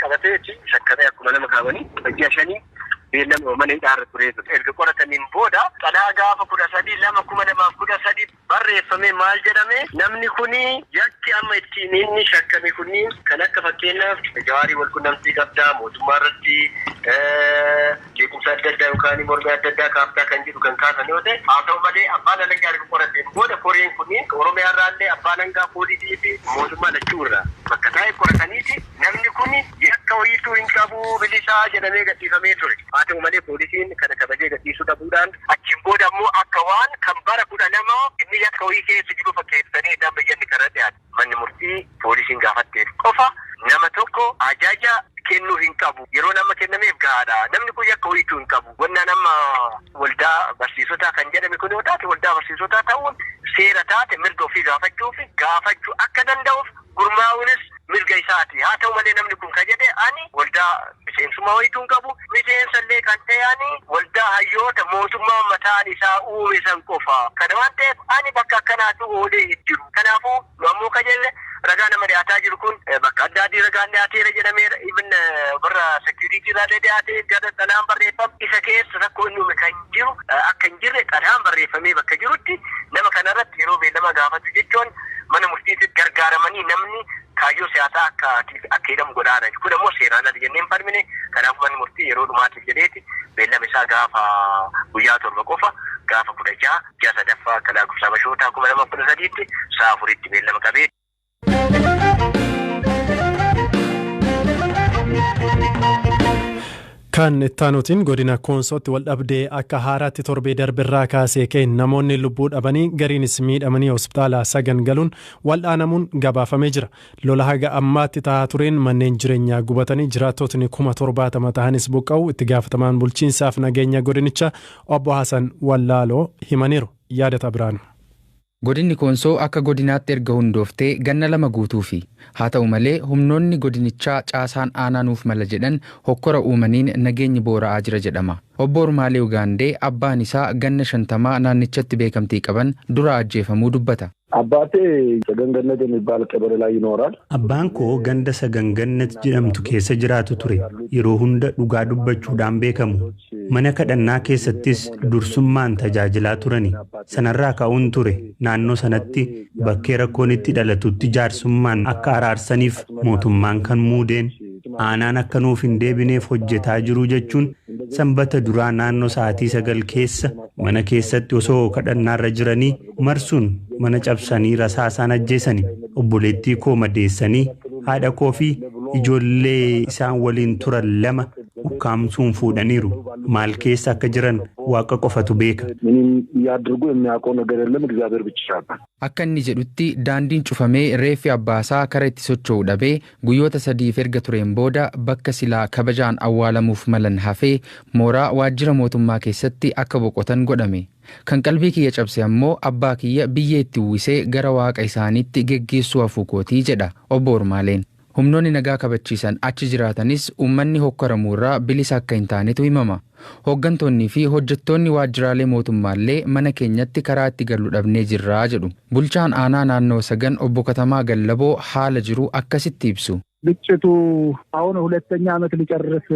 qabateeti shakkamee akkuma nama kaawwanii ji'a 5 beellama mana hidhaarra ture. Erga qorataniin booda xalaa gaafa 13/2/2013 barreeffame maal jedhame, namni kuni yakki amma ittiin inni shakkame kunniin kan akka fakkeenyaaf Jawaarii wal qunnamtii qabdaa, mootummaa irratti jeequmsa adda addaa yookaan mormii adda addaa kaaftaa kan jedhu kan kaasan yoo ta'e, haa ta'u malee abbaan alangaa erga qorateen booda koreen kunniin Oromiyaa irraallee abbaan alangaa, poolisii fi mootummaa lachuu irraa bakka taa'e qorataniiti namni kun yakka wayiituu hin qabu, bilisaa jedhamee gadhiifamee ture. Haa ta'u malee poolisiin kana kabajee gadhiisuu dhabuudhaan achiin booda ammoo akka waan kan bara 12 inni yakka wayii keessa jiru fakkeessanii amma iyyanni karaa dhiyaate. Manni murtii poolisiin gaafatteef qofa nama tokko ajaja kennuu hin qabu. Yeroo nama kennameef gahaadha. Namni kun yakka wayiituu hin qabu. Wannaan amma waldaa barsiisotaa kan jedhame kun yoo taate, waldaa barsiisotaa ta'uun seera taate mirga ofii gaafachuuf gaafachuu akka danda'uuf, gurmaa'uunis mirga isaati. Haa ta'u malee namni kun kan jedhe ani waldaa miseensummaa wayiituu hin qabu. Miseensa illee kan ta'e ani waldaa hayyoota mootummaa mataan isaa uume san qofa. Kana waan ta'eef ani bakka akkanaatu oolee hin jiru. Kanaafuu nu ammoo kan jenne ragaa nama dhiyaataa jiru kun bakka adda adii ragaan dhiyaateera jedhameera. Even warra security irraallee dhiyaatee gara xalaan barreeffame isa keessa rakkoo inni uume kan jiru akka hin jirre xalaan barreeffamee bakka jirutti nama kanarratti yeroo beellama gaafatu jechuun mana murtiitti gargaaramanii namni kaayyoo siyaasaa akka akka hidhamu godhaadha. Kun ammoo seeraan ala jennee hin falmine. Kanaafuu manni murtii yeroo dhumaatiif jedheeti beellama isaa gaafa guyyaa 7 qofa, gaafa 16 ji'a sadaffaa akka lakkoofsa Habashootaa 2013tti sa'a 4tti beellama qabee. Kan ittaanuutiin godina Koonsootti wal dhabdee akka haaraatti torbee darbirraa kaasee ka'een namoonni lubbuu dhabanii, gariinis miidhamanii hospitaala Sagan galuun wal'aanamuun gabaafamee jira. Lola haga ammaatti tahaa tureen manneen jireenyaa gubatanii jiraattotni 70,000 tahanis buqqa'uu itti gaafatamaan bulchiinsaaf nageenya godinichaa obbo Hasan Wallaaloo himaniiru. Yaadata Biraanu. Godinni Koonsoo akka godinaatti erga hundooftee ganna 2 guutuufi. Haa ta'u malee humnoonni godinichaa caasaan aanaa nuuf mala jedhan hokkora uumaniin nageenyi boora'aa jira jedhama. Obbo Ormaalee Ugaandee abbaan isaa ganna 50 naannichatti beekamtii qaban duraa ajjeefamuu dubbata. አባቴ ሰገንገነት የሚባል ቀበሌ ላይ ይኖራል። Abbaan koo ganda Sagangannat jedhamtu keessa jiraatu ture. Yeroo hunda dhugaa dubbachuudhaan beekamu. Mana kadhannaa keessattis dursummaan tajaajilaa turani. Sanarraa ka'uun ture naannoo sanatti bakkee rakkoon itti dhalatutti jaarsummaan akka araarsaniif mootummaan kan muudeen. Aanaan akka nuuf hin deebineef hojjetaa jiru jechuun Sanbata duraa naannoo sa'aatii 9 keessa mana keessatti osoo kadhannaarra jiranii marsuun mana cabsanii rasaasaan ajjeesani. Obboleettii koo madeessanii haadha koo fi ijoollee isaan waliin turan lama ukkaamsuun fuudhaniiru. Maal keessa akka jiran Waaqa qofatu beeka. ምንም ያድርጉ የሚያውቀው ነገር የለም፣ እግዚአብሔር ብቻ ያውቃል። Akka inni jedhutti daandiin cufamee reeffi abbaasaa kara itti socho'u dhabee guyyoota sadiif erga tureen booda bakka silaa kabajaan awwaalamuuf malan hafee mooraa waajjira mootummaa keessatti akka boqotan godhame. Kan qalbii kiyya cabse ammoo abbaa kiyya biyyee itti uwwisee gara waaqa isaaniitti geggeessuu hafuu kootii jedha obbo Ormaaleen. Humnoonni nagaa kabachiisan achi jiraatanis uummanni hokkaramuurraa bilisa akka hin taanetu himama. Hooggantoonni fi hojjettoonni waajjiraalee mootummaallee mana keenyatti karaa itti gallu dhabnee jirra jedhu. Bulchaan aanaa naannoo Sagan obbo Katamaa Gallaboo haala jiru akkasitti ibsu. ግጭቱ አሁን ሁለተኛ ዓመት ሊጨርስ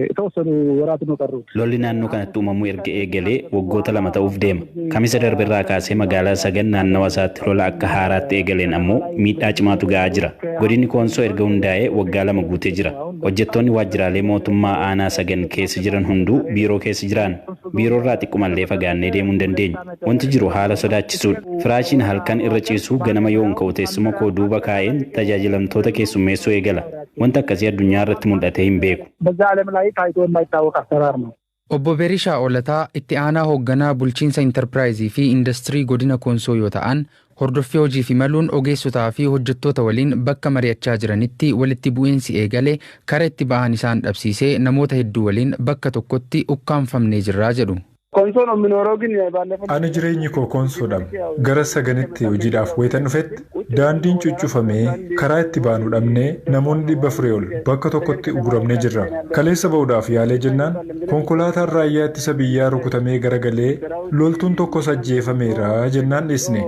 የተወሰኑ ወራት ነው ቀሩት። Lolli naannoo kanatti uumamuu erga eegalee waggoota 2 ta'uuf deema. Kamisa darbe irraa kaasee magaalaa Sagan naannawa isaatti lola akka haaraatti eegaleen ammoo miidhaa cimaatu ga'aa jira. Godinni Koonsoo erga hundaa'ee waggaa 2 guutee jira. Hojjettoonni waajjiraalee mootummaa aanaa Sagan keessa jiran hunduu biiroo keessa jiran. Biiroorraa xiqqumallee fagaannee deemuu hin dandeenyu. Wanti jiru haala sodaachisuudha. Firaashiin halkan irra ciisu ganama yoon ka'u teessuma koo duuba kaa'een tajaajilamtoota keessummeessuu eegala. Wanta akkasii addunyaa irratti mul'atee hin beeku. በዛ ዓለም ላይ ታይቶ የማይታወቅ አሰራር ነው። Obbo Berishaa Olataa itti aanaa hoogganaa bulchiinsa intarpiraayizii fi indastirii godina Koonsoo yoo ta'an, hordoffii hojiif imaluun ogeessotaa fi hojjettoota waliin bakka mari'achaa jiranitti walitti bu'iinsi eegale kara itti ba'an isaan dhabsiisee namoota hedduu waliin bakka tokkotti ukkaamfamnee jirraa jedhu. ኮንሶ ነው የምኖረው ግን ባለፈው Ani jireenyi koo Koonsoodha. Gara Saganitti hojiidhaaf wayitan dhufetti daandiin cuccufamee karaa itti baanu dhabnee namoonni 400 ol bakka tokkotti uguramnee jirra. Kaleessa ba'uudhaaf yaalee jennaan konkolaataan raayyaa ittisa biyyaa rukutamee garagalee loltuun tokkos ajjeefameera jennaan dhiisne.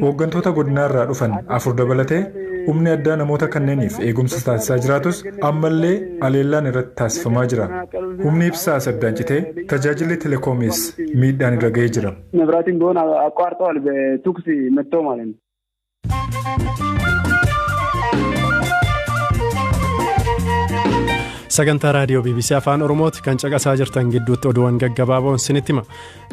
Hooggantoota godinaarraa dhufan afur dabalatee Humni addaa namoota kanneeniif eegumsa taasisaa jiraatus ammallee aleellaan irratti taasifamaa jira. Humni ibsaa addaan citee tajaajilli telekoomis miidhaan irra ga'ee jira. መብራትን ቢሆን አቋርጠዋል በተኩስ መጥተው ማለት ነው። Sagantaa raadiyoo BBC Afaan Oromooti kan caqasaa jirtan gidduutti oduuwwan gaggabaaboon sinitti hima.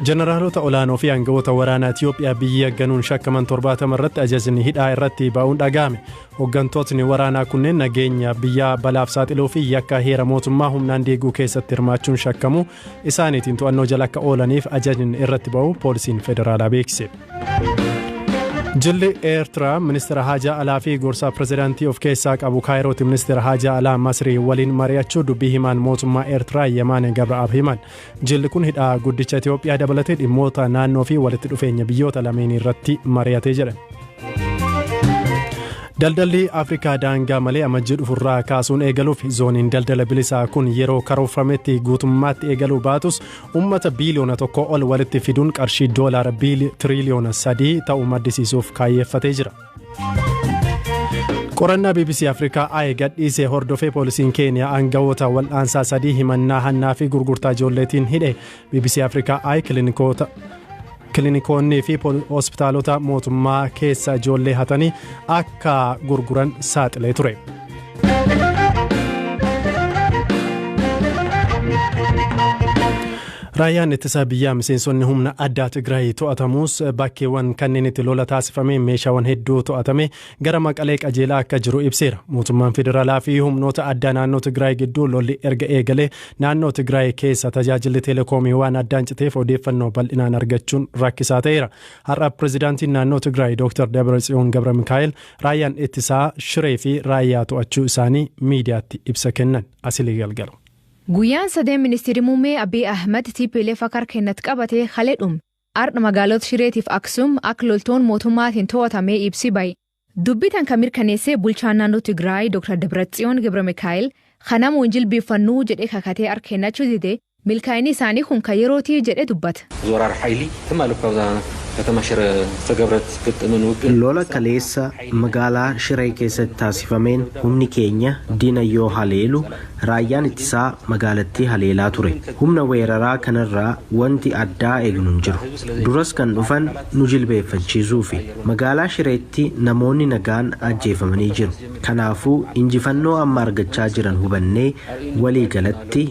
Jeneraalota olaanoo fi aangawoota waraanaa Itiyoophiyaa biyya ganuun shakkaman 70 irratti ajajni hidhaa irratti ba'uun dhaga'ame. Hooggantootni waraanaa kunneen nageenya biyyaa balaaf saaxiluu fi yakka heera mootummaa humnaan diiguu keessatti hirmaachuun shakkamuu isaaniitiin to'annoo jala akka oolaniif ajajni irratti ba'u poolisiin federaalaa beeksise. Jilli Eertiraa ministeera haajaa alaa fi gorsaa pirezidaantii of keessaa qabu Kaayirootti ministeera haajaa alaa Masrii waliin mari'achuu dubbii himaan mootummaa Eertiraa Yemaane Gabra'aab himan. Jilli kun hidhaa guddicha Itiyoophiyaa dabalatee dhimmoota naannoo fi walitti dhufeenya biyyoota lameenii irratti mari'atee jedhan. Daldalli Afrikaa daangaa malee amajjii dhufurraa kaasuun eegaluuf zooniin daldala bilisaa kun yeroo karoorfametti guutummaatti eegaluu baatus uummata biiliyoona 1 ol walitti fiduun qarshii doolaara tiriliyoona 3 ta'u maddisiisuuf kaayyeeffatee jira. Qorannaa BBC Afrikaa Eye gadhiisee hordofee poolisiin Keeniyaa aangawoota wal'aansaa 3 himannaa hannaa fi gurgurtaa ijoolleetiin hidhe. BBC Afrikaa Eye kilinikoonnii fi hospitaalota mootummaa keessa ijoollee hatanii akka gurguran saaxilee ture. Raayyaan ittisa biyyaa miseensonni humna addaa Tigraay to'atamus bakkeewwan kanneen itti lola taasifame meeshaawwan hedduu to'atame gara Maqalee qajeelaa akka jiru ibseera. Mootummaan federaalaa fi humnoota addaa naannoo Tigraay gidduu lolli erga eegalee naannoo Tigraay keessa tajaajilli teleekoomii waan addaan citeef odeeffannoo bal'inaan argachuun rakkisaa ta'eera. Har'a pirezidaantiin naannoo Tigraay Dr. Dabratsiyoon Gabra Mikaa'el raayyaan ittisaa Shiree fi raayyaa to'achuu isaanii miidiyaatti ibsa kennan. Asilii galgala. Guyyaan sadeen ministeerri muummee Abiy Ahmed TPLF akka harka qabatee halee dhume. Ardha magaalota Shireetiif Aksum akka loltoon mootummaatiin to'atamee ibsi bahe. Dubbitan kan mirkaneessee bulchaan naannoo Tigraay Dr. Dabratsiyoon Gabra Mikaa'el kanamuun jilbeeffannuu jedhee kakatee harka kennachuu dide milkaa'inni isaanii kun kan yerootii jedhee dubbata. ዞራር ሓይሊ ትማል ካብዛ ከተማ ሽረ ዝተገብረት ግጥምን ውግእ Lola kaleessa magaalaa Shiree keessatti taasifameen humni keenya diina yoo haleelu raayyaan ittisaa magaalattii haleelaa ture. Humna weeraraa kanarraa wanti addaa eegnu hin jiru. Duras kan dhufan nu jilbeeffachiisuufi. Magaalaa Shireetti namoonni nagaan ajjeefamanii jiru. Kanaafuu injifannoo amma argachaa jiran hubannee walii galatti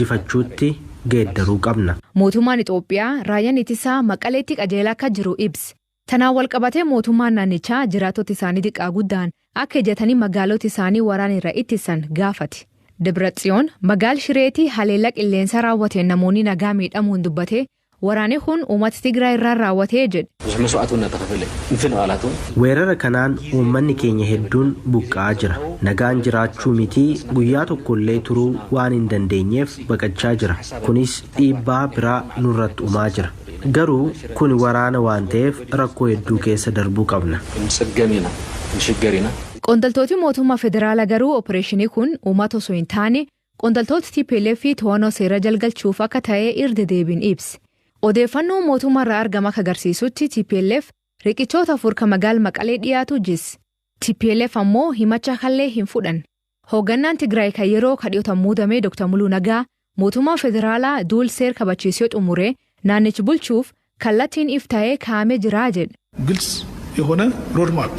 injifachuutti geeddaruu qabna. Mootummaan Itoophiyaa raayyaan ittisaa Maqaleetti qajeelaa akka jiru ibse. Tanaan walqabatee mootummaan naannichaa jiraattota isaanii xiqqaa guddaan akka ejjatanii magaalota isaanii waraana irraa ittisan gaafate. Dabratsiyoon magaal Shireetii haleellaa qilleensa raawwateen namoonni nagaa miidhamuun dubbate waraanni kun uummata Tigraay irraa raawwatee jedhe. ብዙሕ መስዋዕት እውን እናተኸፈለ ምፍንቓላት እውን Weerara kanaan uummanni keenya hedduun buqqa'aa jira. Nagaan jiraachuu mitii guyyaa tokkollee turuu waan hin dandeenyeef baqachaa jira. Kunis dhiibbaa biraa nurratti uumaa jira. Garuu kun waraana waan ta'eef rakkoo hedduu keessa darbuu qabna. ክንፅገም ኢና ክንሽገር ኢና Qondaltooti mootummaa federaalaa garuu opereeshinii kun uummata osoo hin taane qondaltoota TPLF to'annoo seera jalgalchuuf akka ta'e irra deebiin ibse. Odeeffannoo mootummaa irraa argama akka agarsiisutti TPLF riqichoota afur kan magaala Maqalee dhiyaatu jisse. TPLF ammoo himacha kallee hin fudhan. Hoogganaan Tigraay kan yeroo kadhiyootan muudame Dr. Muluu Nagaa mootummaan federaalaa duul seer kabachiisee xumure naannichi bulchuuf kallattiin if ta'ee kaa'amee jira jedhe. ግልጽ የሆነ ሮድማፕ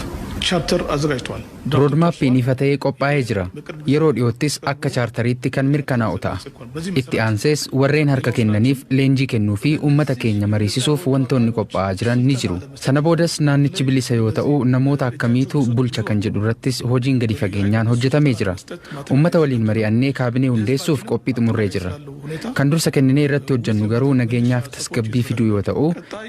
ቻፕተር አዘጋጅተዋል። Roodmaappiin ifa ta'ee qophaa'ee jira. Yeroo dhiyoottis akka chaartariitti kan mirkanaa'u ta'a. Itti aansees warreen harka kennaniif leenjii kennuu fi uummata keenya mariisisuuf wantoonni qophaa'aa jiran ni jiru. Sana boodas naannichi bilisa yoo ta'u namoota akkamiitu bulcha kan jedhu irrattis hojiin gadi fageenyaan hojjetamee jira. Uummata waliin mari'annee kaabinee hundeessuuf qophii xumurree jirra. Kan dursa kenninee irratti hojjennu garuu nageenyaaf tasgabbii fiduu yoo ta'u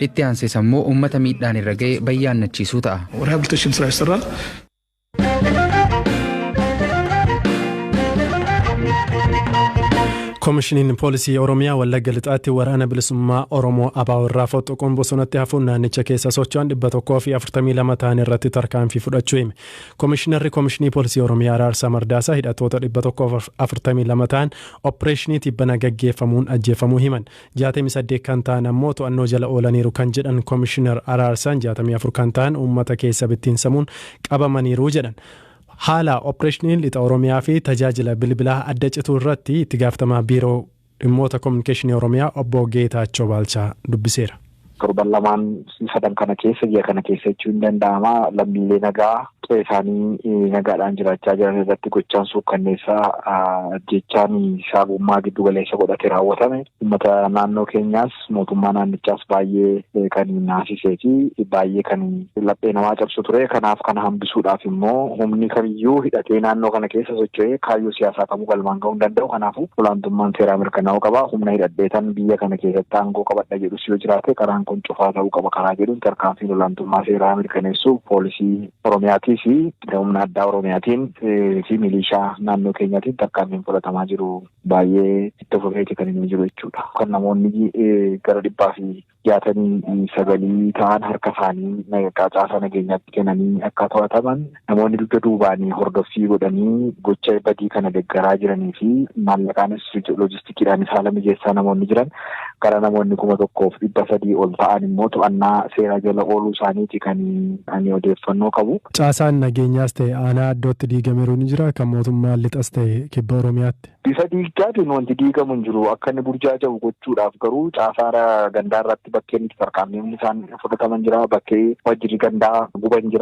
itti aansees ammoo uummata miidhaan irra ga'e bayyaannachiisuu ta'a. ሪሃቢሊቴሽን ስራ ይሰራል። Koomishiniin Poolisii Oromiyaa Wallagga Lixaatti waraana bilisummaa Oromoo ABO irraa fottoquun bosonatti hafuun naannicha keessa socho'an 142 ta'an irratti tarkaanfii fudhachuu hime. Koomishinarri Koomishinii Poolisii Oromiyaa Araarsaa Mardaasaa hidhattoota 142 ta'an opereeshinii tibbana gaggeeffamuun ajjeefamuu himan. 68 kan ta'an ammoo to'annoo jala oolaniiru kan jedhan Koomishinar Araarsaan 64 kan ta'an uummata keessa bittinsamuun qabamaniiru jedhan. Haala opereeshinii lixa Oromiyaa fi tajaajila bilbilaa adda cituu irratti itti gaafatamaa biiroo dhimmoota kominikeeshinii Oromiyaa obbo Geetaachoo Baalchaa dubbiseera. Torban lamaan sadan kana keessa, ji'a kana keessa jechuun hin danda'ama, lammiilee nagaa qe'ee isaanii nagaadhaan jiraachaa jiran irratti gochaan suukkanneessaa, jechaan sabummaa giddu galeessa godhate raawwatame uummata naannoo keenyaas mootummaa naannichaas baay'ee kan naasisee fi baay'ee kan laphee namaa cabsu ture. Kanaaf kana hambisuudhaaf immoo humni kamiyyuu hidhatee naannoo kana keessa socho'ee kaayyoo siyaasaa kamuu galmaan ga'uu hin danda'u. Kanaafuu olaantummaan seeraa mirkanaa'uu qaba. Humna hidhadheetan biyya kana keessatti aangoo qabadha jedhus yoo jiraate, karaan kun cufaa ta'uu qaba karaa jedhuun tarkaanfiin olaantummaa seeraa mirkaneessuuf poolisii Oromiyaatii fi humna addaa Oromiyaatiin fi milishaa naannoo keenyaatiin tarkaanfiin fudhatamaa jiru baay'ee itti fufeeti kan inni jiru jechuudha. Kan namoonni gara 169 ta'an harka isaanii caasaa nageenyaatti kennanii akka to'ataman, namoonni dugda duubaanii hordoffii godhanii gocha badii kana deeggaraa jiranii fi maallaqaanis loojistikiidhaanis haala mijeessaa namoonni jiran gara namoonni 1300 ol ta'an immoo to'annaa seeraa jala ooluu isaaniiti kan ani odeeffannoo qabu. Caasaan nageenyaas ta'e aanaa iddootti diigameeru ni jira kan mootummaan lixas ta'e kibba Oromiyaatti. Bifa diigaatiin wanti diigamu hin jiru. Akka inni burjaaja'u gochuudhaaf garuu caasaa gandaa irratti bakkeen itti tarkaanfiin isaan fudhataman jira, bakkee waajjirri gandaa guban jira.